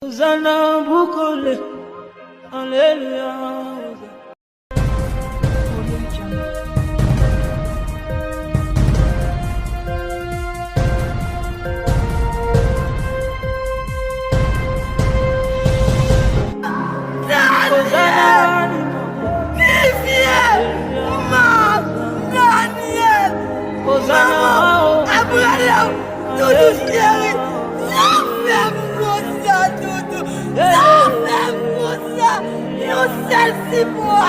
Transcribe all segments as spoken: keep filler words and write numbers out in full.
Ozana bukole, aleluya. Vivienne! Manman! Daniel! Manman! Abraham! Doudou cheri! Sa fè m konsa, Doudou! Sa fè m konsa! Yon sèl sipò!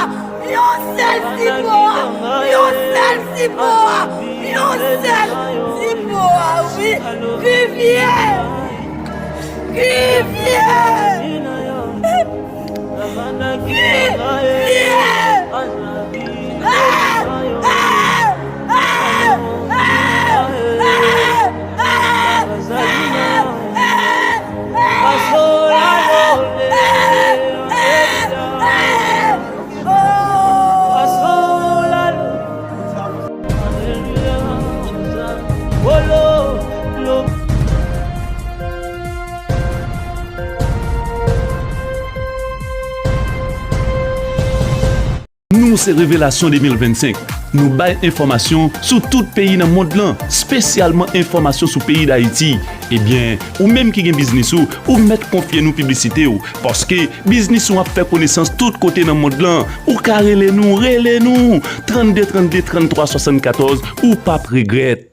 Yon sèl sipò! Yon sèl sipò! Yon sèl sipò! Wi! Vivienne! Vivienne! Nou se Revelasyon de mil vennsenk. Nou bay enfòmasyon sou tout peyi nan mond lan, espesyalman enfòmasyon sou peyi Dayiti. Ebyen, ou menm ki gen biznis ou, ou mèt konfye nou piblisite w, paske biznis ou ap fè konesans tout kote nan mond lan. Ou ka rele nou, rele nou! Trannde trannde, tranntwa swasannkatòz, ou p ap regrèt.